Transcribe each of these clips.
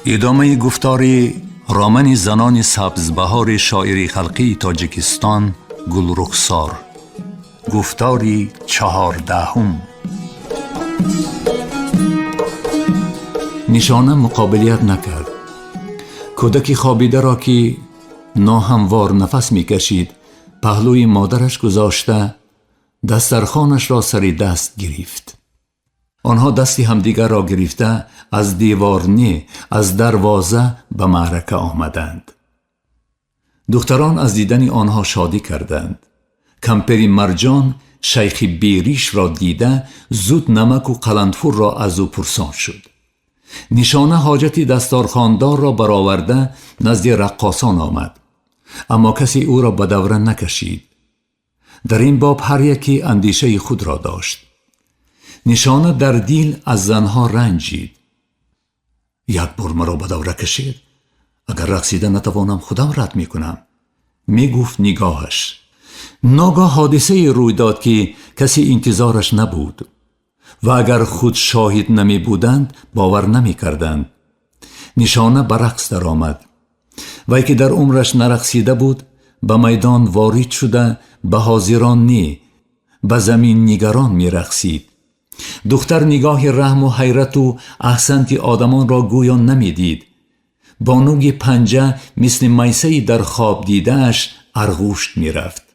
Идомаи гуфтори романи занони сабзбаҳори шоири халқии Тоҷикистон Гулрухсор. Гуфтори 14. Нишона муқобилият накард. Кӯдаки хобидаро, ки ноҳамвор нафас мекашид, паҳлӯи модараш гузошта, дастархонашро сари даст гирифт. Онҳо дасти ҳамдигарро гирифта аз девор не, аз дарвоза ба маърака омаданд. Духтарон аз дидани онҳо шодӣ карданд. Кампири Марҷон шайхи беришро дида, зуд намаку қаланфурро аз ӯ пурсон шуд. Нишона ҳоҷати дасторхондорро бароварда назди раққосон омад, аммо касе ӯро ба давра накашид. Дар ин боб ҳар яке андешаи худро дошт. Нишона дар дил аз занҳо ранҷид. Як бор маро ба давра кашед, агар рақсида натавонам, худам рад мекунам, мегуфт нигоҳаш. Ногоҳ ҳодисае рӯй дод, ки касе интизораш набуд ва агар худ шоҳид намебуданд, бовар намекарданд. Нишона ба рақс даромад. Вай, ки дар умраш нарақсида буд, ба майдон ворид шуда, ба ҳозирон не, ба заминнигарон мерақсид. Духтар нигоҳи раҳму ҳайрату аҳсанти одамонро гӯё намедид. Бо нӯги панҷа мисли майсаи дар хоб дидааш арғушт мерафт.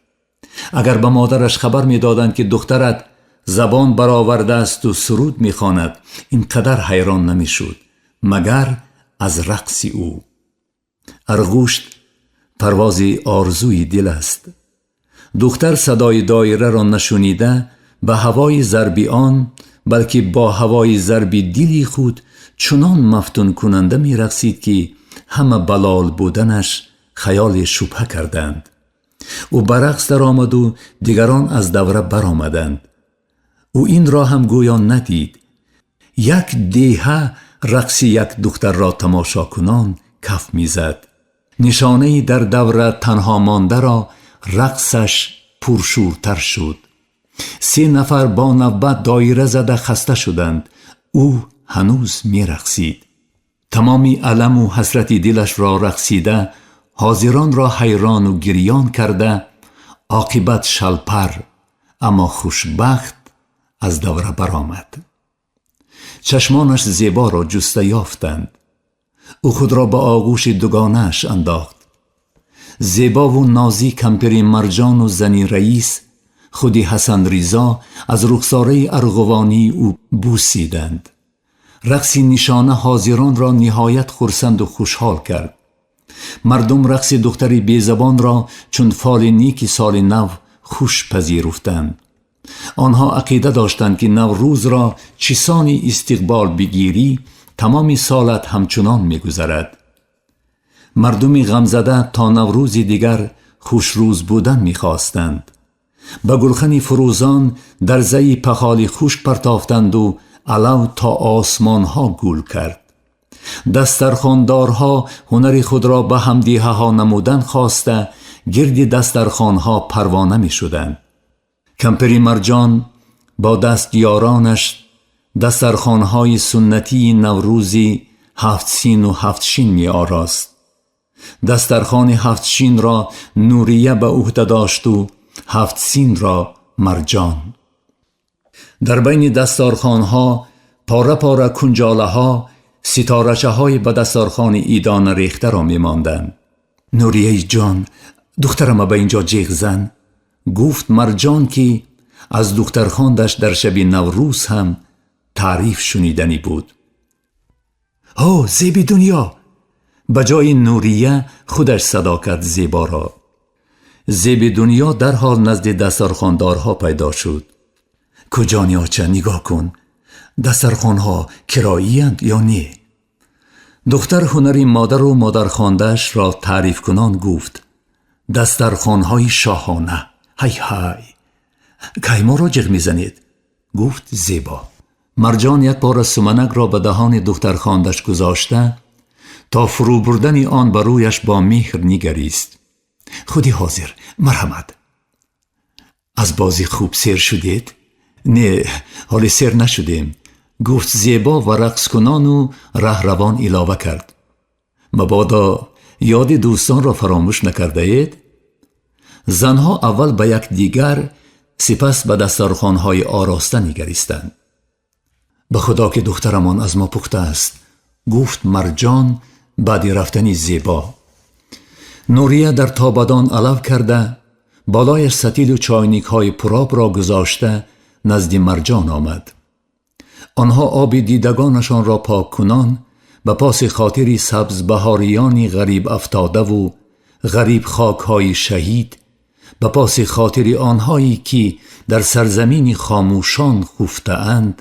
Агар ба модараш хабар медоданд, ки духтарат забон баровардаасту суруд мехонад, ин қадар ҳайрон намешуд, магар аз рақси ӯ. Арғушт парвози орзуи дил аст. Духтар садои доираро нашунида, ба ҳавои зарби он, балки бо ҳавои зарби дили худ чунон мафтункунанда мерақсид, ки ҳама балол буданаш хаёли шубҳа карданд. Ӯ ба рақс даромаду дигарон аз давра баромаданд. Ӯ инро ҳам гӯё надид. Як деҳа рақси як духтарро тамошокунон каф мезад. Нишонаи дар давра танҳо мондаро рақсаш пуршӯртар шуд. Се нафар бо навбат доира зада хаста шуданд. Ӯ ҳанӯз мерақсид. Тамоми аламу ҳасрати дилашро рақсида, ҳозиронро ҳайрону гирён карда, оқибат шалпар, аммо хушбахт аз давра баромад. Чашмонаш Зеборо ҷуста ёфтанд. Ӯ худро ба оғӯши дугонааш андохт. Зебову Нозӣ, кампири Марҷону зани раис, худи Ҳасанризо аз рухсораи арғувонии ӯ бусиданд. Рақси Нишона ҳозиронро ниҳоят хурсанду хушҳол кард. Мардум рақси духтари безабонро чун фоли неки соли нав хуш пазируфтанд. Онҳо ақида доштанд, ки Наврӯзро чисони истиқбол бигирӣ, тамоми солат ҳамчунон мегузарад. Мардуми ғамзада то Наврӯзи дигар хушрӯз будан мехостанд. Ба гулхани фурӯзон дарзаи пахоли хушк партофтанду алав то осмонҳо гул кард. Дастархондорҳо ҳунари худро ба ҳамдиҳаҳо намудан хоста, гирди дастархонҳо парвона мешуданд. Кампири Марҷон бо дастёронаш дастархонҳои суннатии наврӯзи ҳафтсину ҳафтшин меорост. Дастархони ҳафтшинро Нурия ба ӯҳда дошту ҳафтсинро Марҷон. Дар байни дастархонҳо пора пора кунҷолаҳо, ситорачаҳои ба дастархони идона рехтаро мемонданд. Нурияи ҷон, духтарама ба инҷо ҷеғ зан, гуфт Марҷон, ки аз духтархондаш дар шаби Наврӯз ҳам таъриф шуниданӣ буд. Ҳо, Зеби дунё! Ба ҷои Нурия худаш садо кард Зеборо. Зеби дунё дарҳол назди дастархондорҳо пайдо шуд. Куҷони оча, нигоҳ кун, дастархонҳо кироиянд ё не? Духтар ҳунари модару модархондаашро таърифкунон гуфт: дастархонҳои шоҳона. Ҳай ҳай, кай моро ҷиғ мезанед? Гуфт Зебо. Марҷон як пора суманакро ба даҳони духтархондаш гузошта, то фурӯ бурдани он ба рӯяш бо меҳр нигарист. Худи ҳозир, марҳамат. Аз бозӣ хуб сер шудед? Не, ҳоле сер нашудем, гуфт Зебо ва рақскунону раҳравон илова кард. Мабодо ёди дӯстонро фаромӯш накардаед? Занҳо аввал ба якдигар, сипас ба дастархонҳои ороста нигаристанд. Ба худо ки духтарамон аз мо пухта аст, гуфт Марҷон баъди рафтани Зебо. Нурия дар тобадон алав карда, болояш сатилу чойникҳои пуробро гузошта назди Марҷон омад. Онҳо оби дидагонашонро поккунон ба поси хотири сабзбаҳориёни ғариб афтодаву ғариб хокҳои шаҳид, ба поси хотири онҳое ки дар сарзамини хомӯшон хуфтаанд,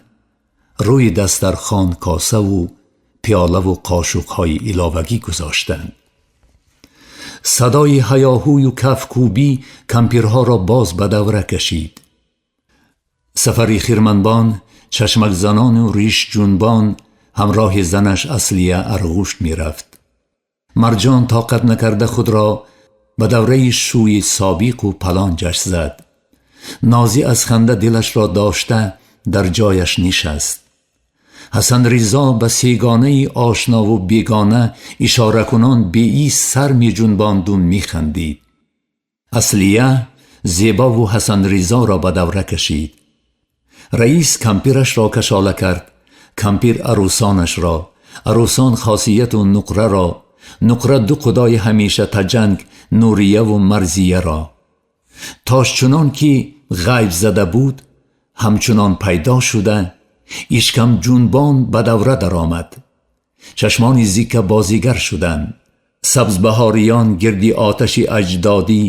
рӯи дастархон косаву пиёлаву қошуқҳои иловагӣ гузоштанд. Садои ҳаёҳӯю кафкӯбӣ кампирҳоро боз ба давра кашид. Сафари хирманбон, чашмакзанону ришҷунбон ҳамроҳи занаш Аслия арғушт мерафт. Марҷон тоқат накарда худро ба давраи шӯи собиқу палонҷаш зад. Нозӣ аз ханда дилашро дошта дар ҷояш нишаст. Ҳасан Ризо ба сегонаи ошнову бегона ишоракунон беист сар меҷунбонду механдид. Аслия Зебову Ҳасан Ризоро ба давра кашид. Раис кампирашро кашола кард, кампир арӯсонашро, арӯсон Хосияту Нуқраро, Нуқра ду худои ҳамеша таҷанг Нурияву Марзияро. Тош чунон ки ғайб зада буд, ҳамчунон пайдо шуда, ишкамҷунбон ба давра даромад. Чашмони Зика бозигар шуданд. Сабзбаҳориён гирди оташи аҷдодӣ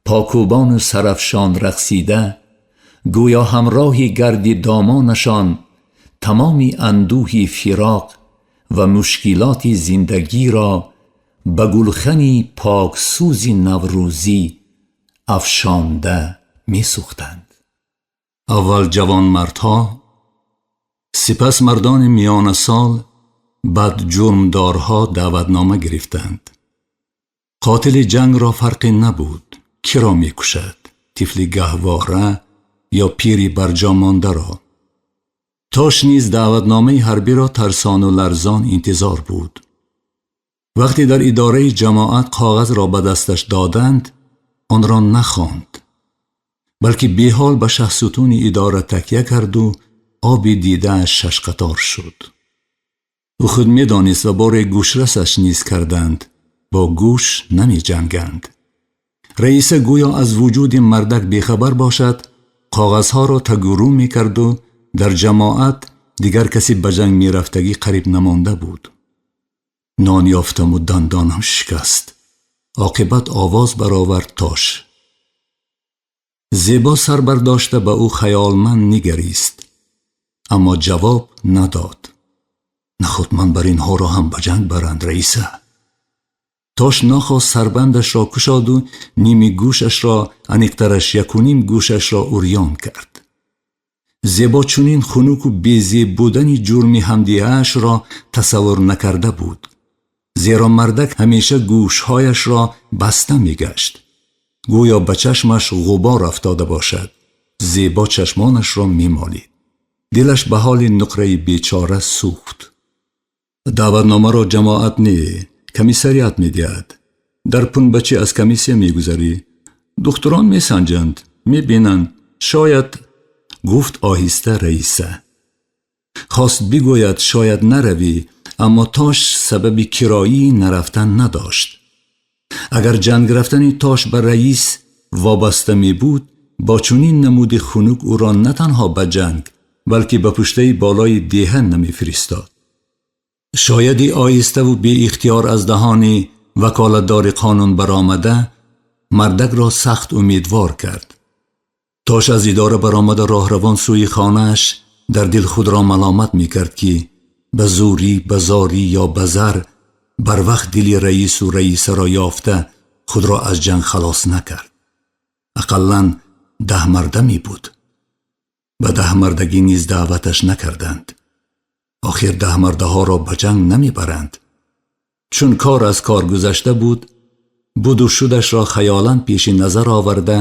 покӯбону сарафшон рақсида, гӯё ҳамроҳи гарди домонашон тамоми андӯҳи фироқ ва мушкилоти зиндагиро ба гулхани поксӯзи наврӯзӣ афшонда месӯхтанд. Аввал ҷавонмардҳо, сипас мардони миёнасол, баъд ҷурмдорҳо даъватнома гирифтанд. Қотили ҷангро фарқе набуд, киро мекушад, тифли гаҳвора ё пири барҷомондаро. Тош низ даъватномаи ҳарбиро тарсону ларзон интизор буд. Вақте дар идораи ҷамоат коғазро ба дасташ доданд, онро нахонд, балки беҳол ба шаҳсутуни идора такя карду оби дидааш шашқатор шуд. Ӯ худ медонист ва боре гӯшрасаш низ карданд, бо гӯш намеҷанганд. Раиса гӯё аз вуҷуди мардак бехабар бошад, коғазҳоро тагурӯ мекарду дар ҷамоат дигар касе ба ҷанг мерафтагӣ қариб намонда буд. Нон ёфтаму дандонам шикаст. Оқибат овоз баровард Тош. Зебо сар бардошта ба ӯ хаёлманд нигарист, аммо ҷавоб надод. Наход ман бар инҳоро ҳам ба ҷанг баранд, раиса. Тош нохост сарбандашро кушоду ними гӯшашро, аниқтараш якуним гӯшашро урён кард. Зебо чунин хунуку безеб будани ҷурми ҳамдиҳаашро тасаввур накарда буд, зеро мардак ҳамеша гӯшҳояшро баста мегашт, гӯё ба чашмаш ғубор афтода бошад. Зебо чашмонашро мемолид. Дилаш ба ҳоли Нуқраи бечора сӯхт. Даъватномаро ҷамоат не, комиссариат медиҳад. Дар пунбачӣ аз комиссия мегузарӣ. Духтурон месанҷанд, мебинанд, шояд, гуфт оҳиста раиса. Хост бигӯяд шояд наравӣ, аммо Тош сабаби кироии нарафтан надошт. Агар ҷанг рафтани Тош ба раис вобаста мебуд, бо чунин намуди хунук ӯро на танҳо ба ҷанг, балки ба пуштаи болои деҳа намефиристод. Шояди оҳиставу беихтиёр аз даҳони ваколатдори қонун баромада мардакро сахт умедвор кард. Тош аз идора баромада роҳравон сӯи хонааш дар дил худро маломат мекард, ки ба зӯрӣ, ба зорӣ ё ба зар барвақт дили раису раисаро ёфта худро аз ҷанг халос накард. Ақаллан 10 марда мебуд. Ба 10 мардагӣ низ даъваташ накарданд. Охир 10 мардаҳоро ба ҷанг намебаранд. Чун кор аз кор гузашта буд, буду шудашро хаёлан пеши назар оварда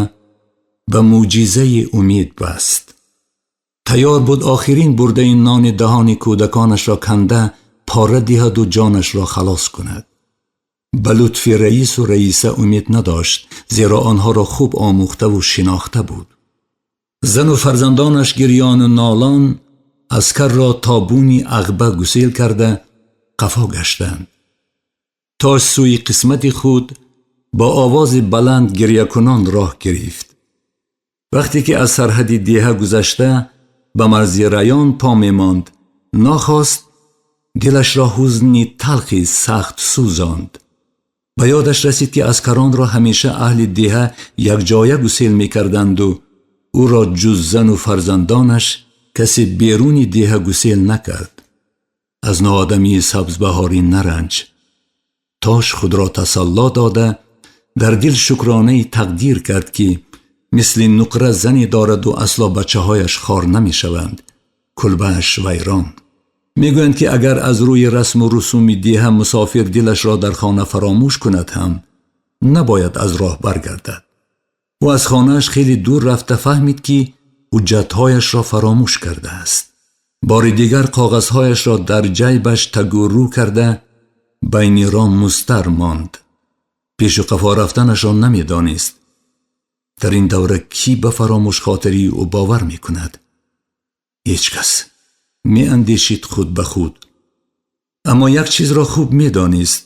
ба мӯъҷизаи умед баст. Тайёр буд охирин бурдаи нони даҳони кӯдаконашро канда пора диҳаду ҷонашро халос кунад. Ба лутфи раису раиса умед надошт, зеро онҳоро хуб омӯхтаву шинохта буд. Зану фарзандонаш гирёну нолон аскарро то буни Ағба гусел карда қафо гаштанд. Тош сӯи қисмати худ бо овози баланд гирьякунон роҳ гирифт. Вақте ки аз сарҳади деҳа гузашта ба марзи район по мемонд, нохост дилашро ҳузни талхи сахт сӯзонд. Ба ёдаш расид, ки аскаронро ҳамеша аҳли деҳа якҷоя гусел мекарданду ӯро ҷуз зану фарзандонаш касе беруни деҳа гусел накард. Аз ноодамии Сабзбаҳорӣ наранҷ. Тош худро тасалло дода, дар дил шукронаи тақдир кард, ки мисли Нуқра зане дораду асло бачаҳояш хор намешаванд, кулбааш вайрон. Мегӯянд, ки агар аз рӯи расму русуми деҳа мусофир дилашро дар хона фаромӯш кунад ҳам, набояд аз роҳ баргардад. Ӯ аз хонааш хеле дур рафта фаҳмид, ки ҳуҷҷатҳояшро фаромӯш кардааст. Бори дигар коғазҳояшро дар ҷайбаш тагу рӯ карда, байни роҳ музтар монд. Пешу қафо рафтанашро намедонист. Дар ин давра кӣ ба фаромӯшхотирии ӯ бовар мекунад? Ҳеҷ кас, меандешид худ ба худ. Аммо як чизро хуб медонист: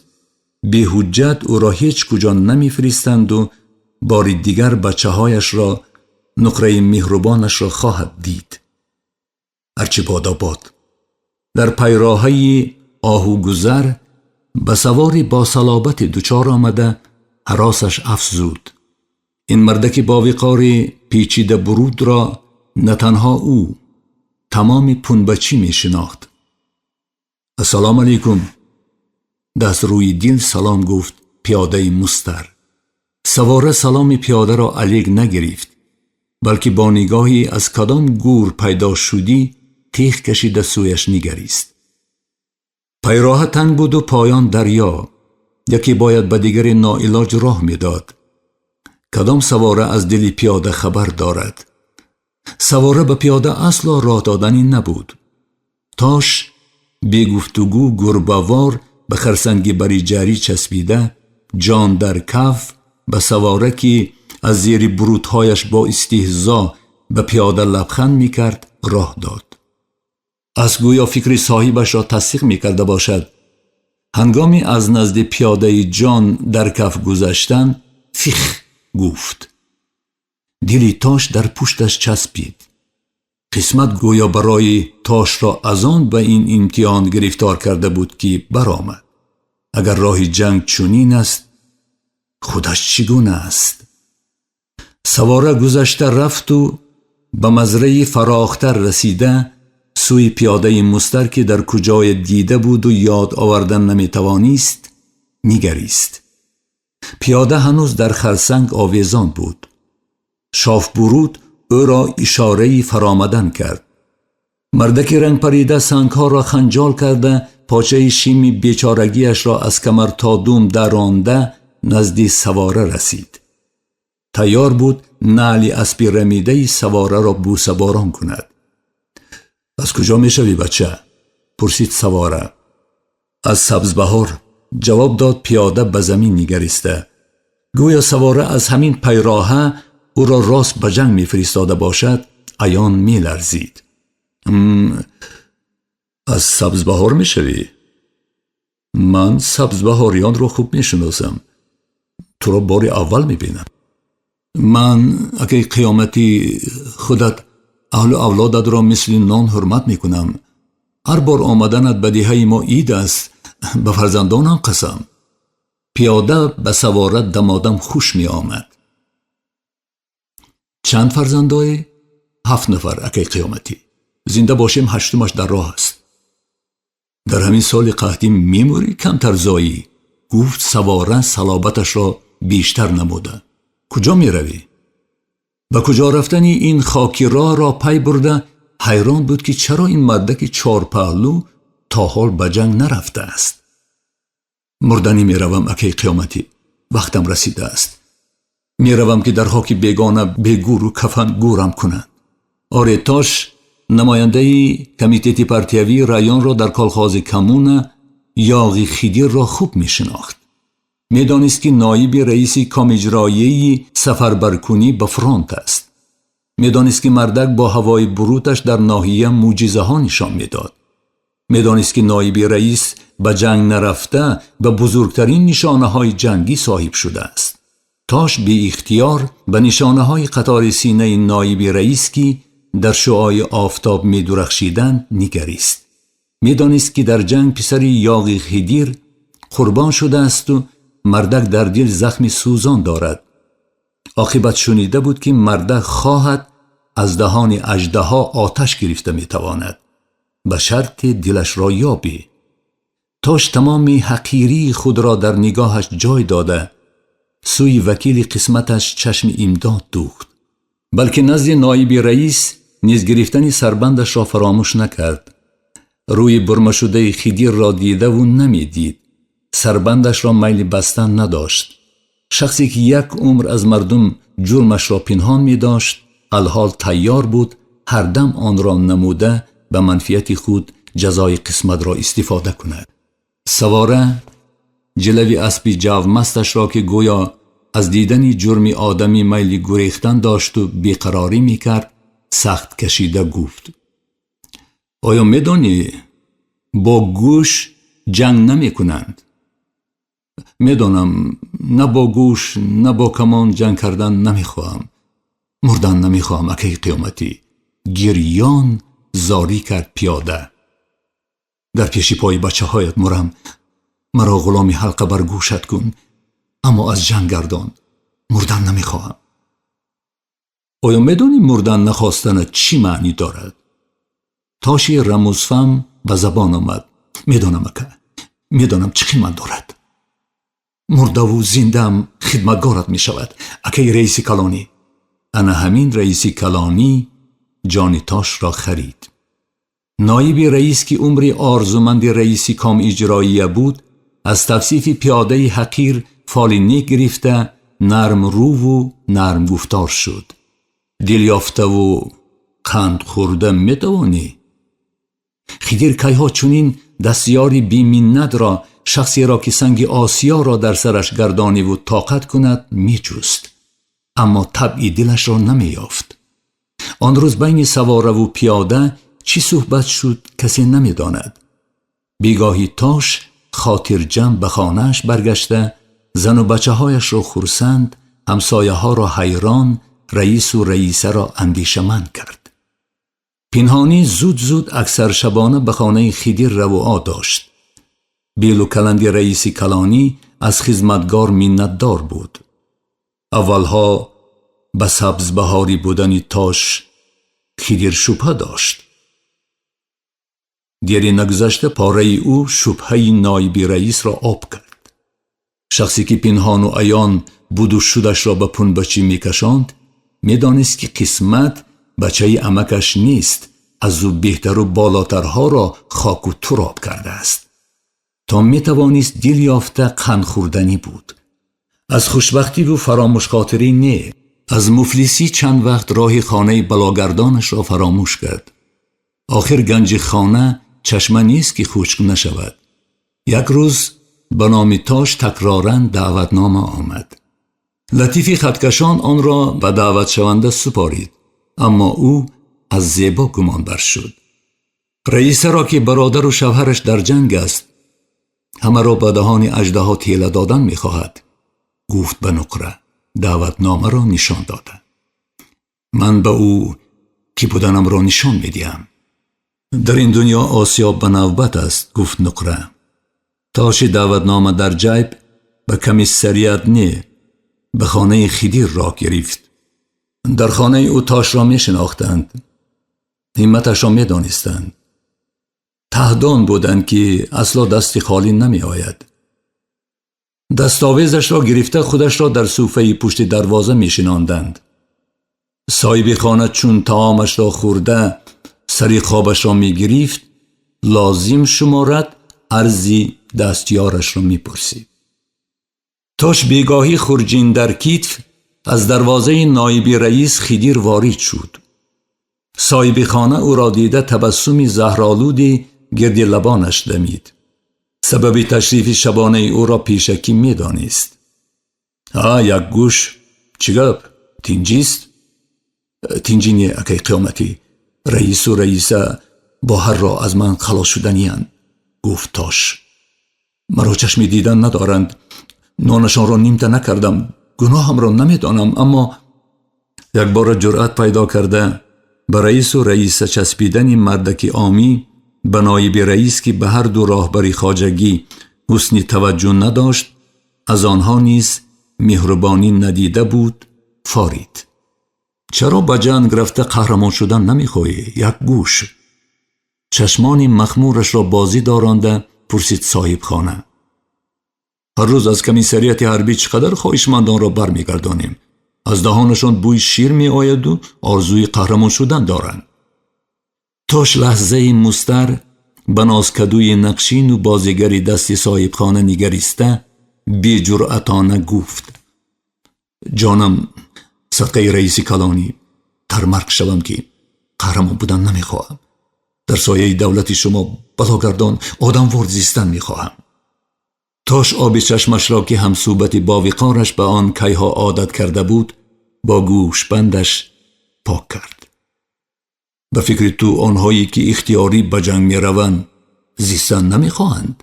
беҳуҷҷат ӯро ҳеҷ куҷо намефиристанду бори дигар бачаҳояшро, Нуқраи меҳрубонашро хоҳад дид. Ҳарчи бодобод. Дар пайроҳаи Оҳугузар ба савори босалобате дучор омада, ҳаросаш афзуд. Ин мардаки бовиқори печида бурудро на танҳо ӯ, тамоми Пунбачӣ мешинохт. «Ассалому алайкум», даст рӯи дил салом гуфт пиёдаи музтар. Савора саломи пиёдаро алек нагирифт, балки бо нигоҳи аз кадом гӯр пайдо шудӣ тех кашида сӯяш нигарист. Пайроҳа танг буду поён дарё. Яке бояд ба дигаре ноилоҷ роҳ медод. Кадом савора аз дили пиёда хабар дорад? Савора ба пиёда асло роҳ доданӣ набуд. Тош бегуфтугӯ гурбавор ба харсанги бариҷарӣ часпида, ҷон дар каф, ба савора, ки аз зери бурудҳояш бо истиҳзо ба пиёда лабханд мекард, роҳ дод. Асп гӯё фикри соҳибашро тасдиқ мекарда бошад, ҳангоми аз назди пиёдаи ҷон дар каф гузаштан фих гуфт. Дили Тош дар пушташ часпид. Қисмат гӯё барои Тошро аз он ба ин имтиҳон гирифтор карда буд, ки баромад. Агар роҳи ҷанг чунин аст, худаш чӣ гуна аст? Савора гузашта рафту ба мазраи фарохтар расида, сӯи пиёдаи музтар, ки дар куҷое дида буду ёд овардан наметавонист, нигарист. Пиёда ҳанӯз дар харсанг овезон буд. Шофбуруд ӯро ишораи фаромадан кард. Мардаки рангпарида сангҳоро ханҷол карда, почаи шими бечорагиашро аз камар то дум даронда, назди савора расид. Тайёр буд наъли аспи рамидаи савораро бӯсаборон кунад. «Аз куҷо мешавӣ, бача?» пурсид савора. «Аз Сабзбаҳор», ҷавоб дод пиёда ба замин нигариста. Гӯё савора аз ҳамин пайроҳа ӯро рост ба ҷанг мефиристода бошад, аён меларзид. «Аз Сабзбаҳор мешавӣ? Ман сабзбаҳориёнро хуб мешиносам. Туро бори аввал мебинам. Ман, акаи Қиёматӣ, худат, аҳлу авлодатро мисли нон ҳурмат мекунам. Ҳар бор омаданат ба деҳаи мо ид аст, ба фарзандонам қасам». Пиёда ба савора дамодам хуш меомад. «Чанд фарзанд дорӣ?» «Ҳафт нафар, акаи Қиёматӣ. Зинда бошем, ҳаштумаш дар роҳ аст». «Дар ҳамин соли қаҳтӣ мемурӣ, камтар зоӣ», гуфт савора салобаташро бештар намуда. «Куҷо меравӣ?» Ба куҷо рафтани ин хоки роҳро пай бурда, ҳайрон буд, ки чаро ин мардаки чорпаҳлӯ то ҳол ба ҷанг нарафтааст. «Мурданӣ меравам, акаи Қиёматӣ, вақтам расидааст. Меравам, ки дар хоки бегона бегӯру кафан гӯрам кунанд». Оре, Тош Намояндаи комитети партиявии районро дар колхози Коммуна Яғи Хидирро хуб мешинохт. Медонист, ки ноиби раиси комиҷроияи сафарбаркунӣ ба фронт аст. Медонист, ки мардак бо ҳавои буруташ дар ноҳия мӯъҷизаҳо нишон медод. Медонист, ки ноиби раис ба ҷанг нарафта, ба бузургтарин нишонаҳои ҷангӣ соҳиб шудааст. Тош беихтиёр ба нишонаҳои қатори синаи ноиби раис, ки дар шуои офтоб медурахшиданд, нигарист. Медонист, ки дар ҷанг писари Яғи Хидир қурбон шудаасту мардак дар дил захми сӯзон дорад. Оқибат шунида буд, ки мардак хоҳад, аз даҳони аждаҳо оташ гирифта метавонад, ба шарте дилашро ёбӣ. Тош тамоми ҳақирии худро дар нигоҳаш ҷой дода, сӯи вакили қисматаш чашми имдод дӯхт. Балки назди ноиби раис низ гирифтани сарбандашро фаромӯш накард. Рӯи бурмашудаи Хидирро дидаву намедид, сарбандашро майли бастан надошт. Шахсе, ки як умр аз мардум ҷурмашро пинҳон медошт, алҳол тайёр буд ҳар дам онро намуда, ба манфиати худ ҷазои қисматро истифода кунад. Савора ҷилави аспи ҷавмасташро, ки гӯё аз дидани ҷурми одамӣ майли гурехтан дошту беқарорӣ мекард, сахт кашида гуфт: «Оё медонӣ, бо гӯш ҷанг намекунанд?» «Медонам, на бо гӯш, на бо камон ҷанг кардан намехоҳам. Мурдан намехоҳам, акаи қиёматӣ», гирён зорӣ кард пиёда. «Дар пеши пои бачаҳоят мурам, маро ғуломи ҳалқа бар гӯшат кун, аммо аз ҷанг гардон. Мурдан намехоҳам». «Оё медонӣ, мурдан нахостанат чӣ маънӣ дорад?» Тоши рамузфаҳм ба забон омад: «Медонам, ака, медонам, чӣ қимат дорад. Мурдаву зиндаам хидматгорат мешавад, акаи раиси калонӣ». Ана ҳамин раиси калонӣ ҷони Тошро харид. Ноиби раис, ки умри орзуманди раиси комиҷроия буд, аз тавсифи пиёдаи ҳақир фоли нек гирифта, нармрӯву нармгуфтор шуд. «Дилёфтаву қанд хӯрда метавонӣ?» Хидир кайҳо чунин дастёри беминнатро, шахсеро, ки санги осиёро дар сараш гардониву тоқат кунад, меҷуст, аммо табъи дилашро намеёфт. Он рӯз байни савораву пиёда чӣ суҳбат шуд, касе намедонад. Бегоҳи Тош хотирҷамъ ба хонааш баргашта, зану бачаҳояшро хурсанд, ҳамсояҳоро ҳайрон, раису раисаро андешаманд кард. Пинҳонӣ зуд-зуд, аксар шабона, ба хонаи Хидир равуо дошт. Белу каланди раиси калонӣ аз хизматгор миннатдор буд. Аввалҳо ба сабзбаҳорӣ будани Тош Хидир шубҳа дошт. Дере нагузашта пораи ӯ шубҳаи ноиби раисро об кард. Шахсе, ки пинҳону аён буду шудашро ба пунбачӣ мекашонд, медонист, ки қисмат бачаи амакаш нест, аз ӯ беҳтару болотарҳоро хоку туроб кардааст. То метавонист, дил ёфта қандхӯрданӣ буд. Аз хушбахтиву фаромӯшхотирӣ не, аз муфлисӣ чанд вақт роҳи хонаи балогардонашро фаромӯш кард. Охир ганҷи хона чашма нест, ки хушк нашавад. Як рӯз ба номи Тош такроран даъватнома омад. Латифи хаткашон онро ба даъватшаванда супорид, аммо ӯ аз Зебо гумонбар шуд. Раисаро, ки бародару шавҳараш дар ҷанг аст, ҳамаро ба даҳони аждаҳо тела додан мехоҳад, гуфт ба Нуқра, даъватномаро нишон дода. «Ман ба ӯ кӣ буданамро нишон медиҳам». «Дар ин дунё осиёб ба навбат аст», гуфт Нуқра. Тоши даъватнома дар ҷайб ба комиссарият не, ба хонаи Хидир роҳ гирифт. Дар хонаи ӯ Тошро мешинохтанд, ҳимматашро медонистанд, таҳдон буданд, ки асло дасти холӣ намеояд. Дастовезашро гирифта, худашро дар суфаи пушти дарвоза мешинонданд. Соҳиби хона чун таомашро хӯрда, сари хобашро мегирифт, лозим шуморад, арзи дастёрашро мепурсид. Тош бегоҳӣ хурҷин дар китф аз дарвозаи ноиби раис Хидир ворид шуд. Соҳиби хона ӯро дида, табассуми заҳролуди гирди лабонаш дамид. Сабаби ташрифи шабонаи ӯро пешакӣ медонист. А, як гӯш, чӣ гап, тинҷист? Тинҷӣ не, акай қиёматӣ. Раису раиса бо ҳар роҳ аз ман халос шуданиянд, гуфт Тош. Маро чашми дидан надоранд. Нонашонро нимта накардам, гуноҳамро намедонам, аммо якбора ҷуръат пайдо карда, ба раису раиса часпидани мардаки омӣ, ба ноиби раис, ки ба ҳар ду роҳбари хоҷагӣ ҳусни таваҷҷӯҳ надошт, аз онҳо низ меҳрубонӣ надида буд, форид. Чаро ба ҷанг рафта қаҳрамон шудан намехоҳӣ, як гӯш? Чашмони махмурашро бозӣ доронда пурсид соҳибхона. Ҳар рӯз аз комиссарияти ҳарбӣ чӣ қадар хоҳишмандонро бармегардонем. Аз даҳонашон бӯи шир меояду орзуи қаҳрамон шудан доранд. Тош лаҳзаи мустар ба нозкадӯи нақшину бозигари дасти соҳибхона нигариста, беҷуръатона гуфт: ҷонам садқаи раиси калонӣ, тармарг шавам, ки қаҳрамон будан намехоҳам. Дар сояи давлати шумо, балогардон, одамвор зистан мехоҳам. Тош оби чашмашро, ки ҳамсӯҳбати бовиқораш ба он кайҳо одат карда буд, бо гӯшбандаш пок кард. Ба фикри ту, онҳое ки ихтиёрӣ ба ҷанг мераванд, зистан намехоҳанд?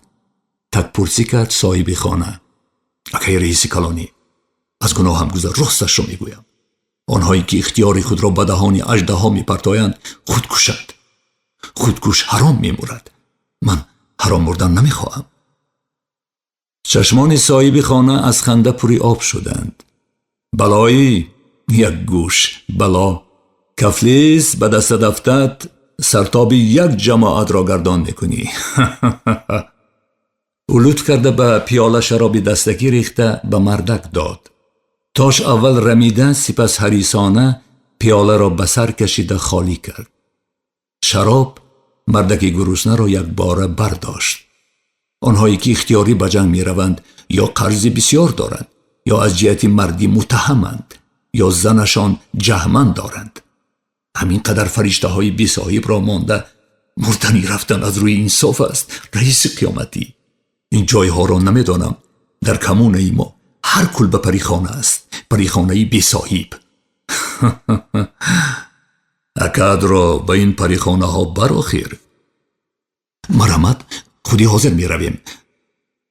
Такпурсӣ кард соҳиби хона. Акай раиси калонӣ, аз гуноҳам гузар, росташро мегӯям. Онҳое ки ихтиёри худро ба даҳони аждаҳо мепартоянд, худкушанд. Худкуш ҳаром мемурад. Ман ҳаром мурдан намехоҳам. Чашмони соҳиби хона аз ханда пури об шуданд. Балоӣ, як гӯш, бало. Кафлис ба даста дафтат, сартоби як ҷамоатро гардон мекунӣ. Ӯ лутф карда ба пиёла шароби дастакӣ рехта ба мардак дод. Тош аввал рамида, сипас ҳарисона пиёларо ба сар кашида холӣ кард. Шароб мардаки гуруснаро якбора бардошт. Онҳое ки ихтиёрӣ ба ҷанг мераванд, ё қарзи бисьёр доранд, ё аз ҷиҳати мардӣ муттаҳаманд, ё занашон ҷаҳман доранд. Ҳамин қадар фариштаҳои бесоҳибро монда мурданӣ рафтан аз рӯи инсоф аст, раиси қиёматӣ. Ин ҷойҳоро намедонам. Дар коммунаи мо ҳар кулба парихона аст, парихонаи бесоҳиб. Акадро ба ин парихонаҳо бар охир. Марҳамат, худи ҳозир меравем.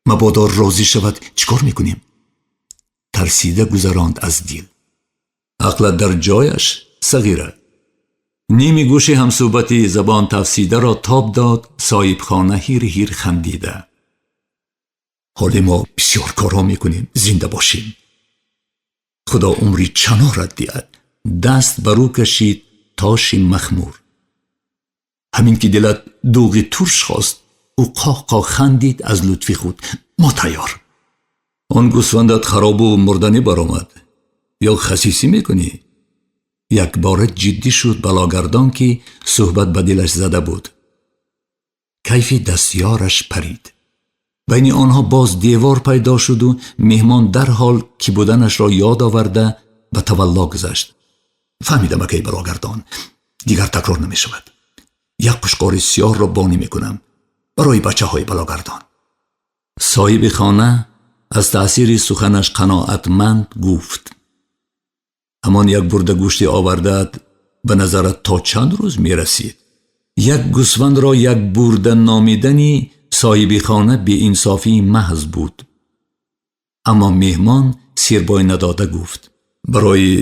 Мабодо розӣ шавад, чӣ кор мекунем? Тарсида гузаронд аз дил. Ақлат дар ҷояш, сағира. Ними гӯши ҳамсӯҳбати забон тафсидаро тоб дод соҳибхона, ҳир ҳир хандида. Ҳоле мо бисёр корҳо мекунем, зинда бошем. Худо умри чанорат диҳад. Даст ба рӯ кашид Тоши махмур. Ҳамин ки дилат дӯғи турш хост, ӯ қоҳ қоҳ хандид аз лутфи худ. Мо тайёр. Он гӯсфандат харобу мурданӣ баромад. Ё хасисӣ мекунӣ? Якбора ҷиддӣ шуд балогардон, ки суҳбат ба дилаш зада буд. Кайфи дастёраш парид. Байни онҳо боз девор пайдо шуду меҳмон дарҳол кӣ буданашро ёд оварда, ба тавалло гузашт. Фаҳмидам, акай балогардон, дигар такрор намешавад. Як қушқори сиёҳро бонӣ мекунам барои бачаҳои балогардон. Соҳиби хона аз таъсири суханаш қаноатманд гуфт: ҳамон як бурда гӯшти овардаат ба назарат то чанд рӯз мерасид? Як гӯсфандро як бурда номидани соҳиби хона беинсофии маҳз буд. Аммо меҳмон сирбой надода гуфт: барои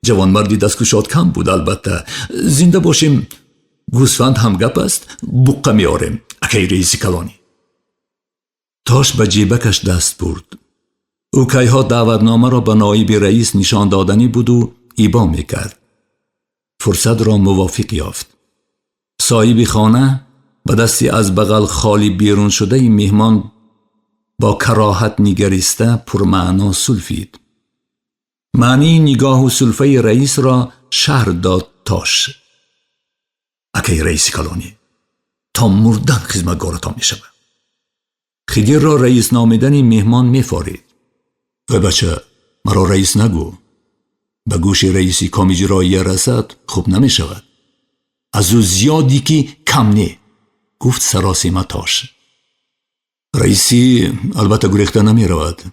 ҷавонмарди дасткушод кам буд, албатта. Зинда бошем, гӯсфанд ҳам гап аст, буққа меорем, акай раиси калонӣ. Тош ба ҷебакаш даст бурд. Ӯ кайҳо даъватномаро ба ноиби раис нишон доданӣ буду ибо мекард. Фурсатро мувофиқ ёфт. Соҳиби хона ба дасти аз бағал холӣ берун шудаи меҳмон бо кароҳат нигариста, пурмаъно сулфид. Маънии нигоҳу сулфаи раисро шарҳ дод Тош. Акай раиси калонӣ, то мурдан хизматгоратон мешавам. Хидирро раис номидани меҳмон мефорид. Ой бача, маро раис нагӯ. Ба гӯши раиси комиҷроия расад, хуб намешавад. Аз ӯ зиёдӣ ки кам не, гуфт саросима Тош. Раисӣ албатта гурехта намеравад.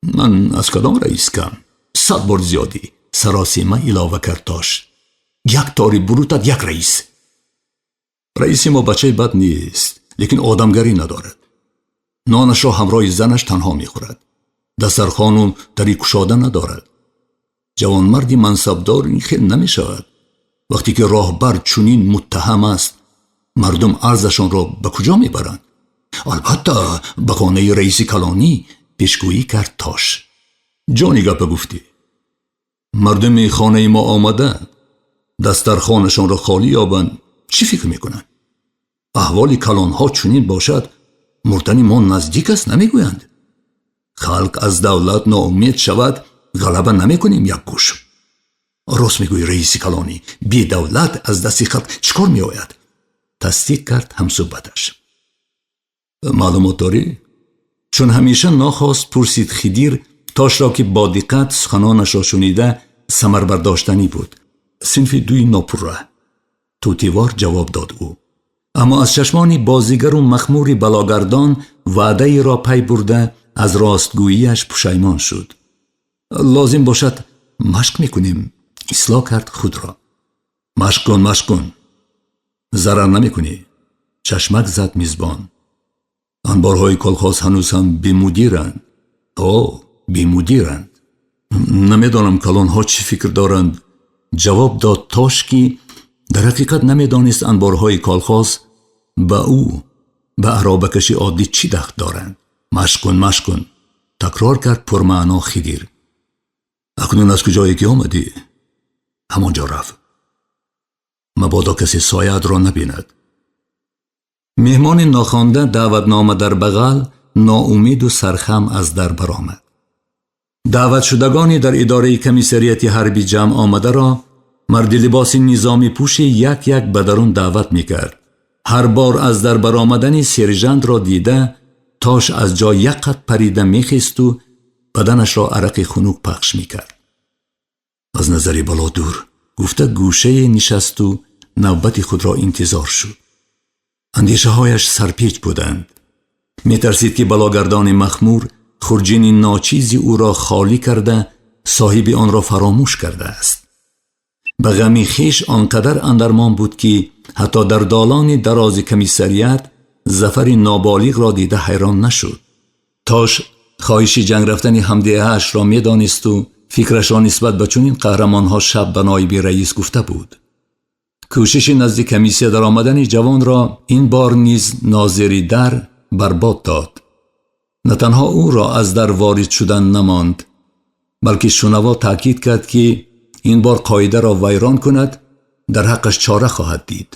Ман аз кадом раис кам? 100 бор зиёдӣ, саросима илова кард Тош. Як тори бурутат як раис. Раиси мо бачаи бад нест, лекин одамгарӣ надорад. Нонашро ҳамроҳи занаш танҳо мехӯрад. Дастархону дари кушода надорад. Ҷавонмарди мансабдор ин хел намешавад. Вақте ки роҳбар чунин муттаҳам аст, мардум арзашонро ба куҷо мебаранд? Албатта, ба хонаи раиси калонӣ, пешгӯӣ кард Тош. Ҷони гапа гуфтӣ. Мардуми хонаи мо омада дастархонашонро холӣ ёбанд, чӣ фикр мекунанд? Аҳволи калонҳо чунин бошад, мурдани мо наздик аст намегӯянд. Халқ аз давлат ноумед шавад, ғалаба намекунем як гӯш. Рост мегӯӣ, раиси калонӣ, бедавлат аз дасти халқ чӣ кор меояд? Тасдиқ кард ҳамсӯҳбаташ. Маълумот дорӣ? Чун ҳамеша нохост пурсид Хидир Тошро, ки бо диққат суханонашро шунида самарбардоштанӣ буд. Синфи дуи нопурра. Тӯтивор ҷавоб дод ӯ. Аммо аз чашмони бозигару махмури балогардон ваъдаеро пай бурда аз ростгӯияш пушаймон шуд. Лозим бошад, машқ мекунем, ислоҳ кард худро. Машқ кун, машқ кун. Зарар намекунӣ. Чашмак зад мизбон. Анборҳои колхоз ҳанӯз ҳам бемудиранд. О, бемудиранд. Намедонам калонҳо чӣ фикр доранд, ҷавоб дод Тош, ки дар ҳақиқат намедонист анборҳои колхоз ба ӯ, ба аробакаши оддӣ чӣ дахт доранд. Машқ кун, машқ кун, такрор кард пурмаъно Хидир. Акнун аз куҷое ки омадӣ, ҳамон ҷо рав. Мабодо касе сояатро набинад. Меҳмони нохонда даъватнома дар бағал ноумеду сархам аз дар баромад. Даъватшудагони дар идораи комиссарияти ҳарбӣ ҷамъ омадаро марди либоси низомипӯши як-як ба дарун даъват мекард. Ҳар бор аз дар баромадани сержантро дида Тош аз ҷой як қад парида мехесту баданашро арақи хунук пахш мекард. Аз назари бало дур, гуфта гӯшае нишасту навбати худро интизор шуд. Андешаҳояш сарпеч буданд. Метарсид, ки балогардони махмур хурҷини ночизи ӯро холӣ карда, соҳиби онро фаромӯш кардааст. Ба ғами хеш он қадар андармон буд, ки ҳатто дар долони дарози комиссарият Зафари ноболиғро дида ҳайрон нашуд. Тош хоҳиши ҷанг рафтани ҳамдеҳаашро медонисту фикрашро нисбат ба чунин қаҳрамонҳо шаб ба ноиби раис гуфта буд. Кӯшиши назди комиссия даромадани ҷавонро ин бор низ нозири дар барбод дод. На танҳо ӯро аз дар ворид шудан намонд, балки шунаво таъкид кард, ки ин бор қоидаро вайрон кунад, дар ҳаққаш чора хоҳад дид.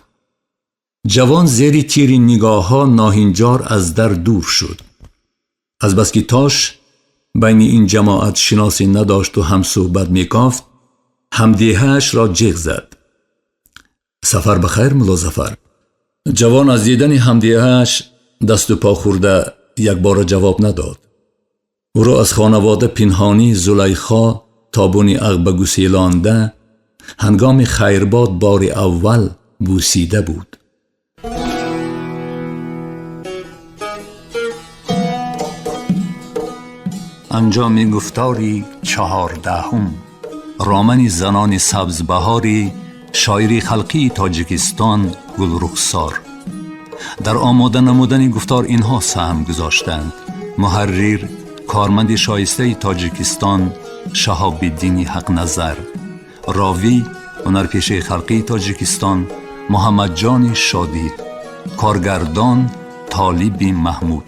Ҷавон зери тири нигоҳҳо ноҳинҷор аз дар дур шуд. Азбаски Тош байни ин ҷамоат шиносӣ надошту ҳамсӯҳбат мекофт, ҳамдеҳаашро ҷеғ зад. Сафар ба хайр, мулло Зафар. Ҷавон аз дидани ҳамдеҳааш дасту по хӯрда якбора ҷавоб надод. Ӯро аз хонавода пинҳонӣ Зулайхо тобуни ағба гуселонда ҳангоми хайрбод бори аввал бусида буд. Анҷоми гуфтори 14-ум. Романи занони сабзбаҳори шоири халқии Тоҷикистон Гулрухсор. Дар омода намудани гуфтор инҳо саҳм гузоштанд: муҳаррир, корманди шоистаи Тоҷикистон Шаҳобиддини Ҳақназар, ровӣ, ҳунарпешаи халқии Тоҷикистон Муҳаммадҷони Шодӣ, коргардон Толиби Маҳмуд.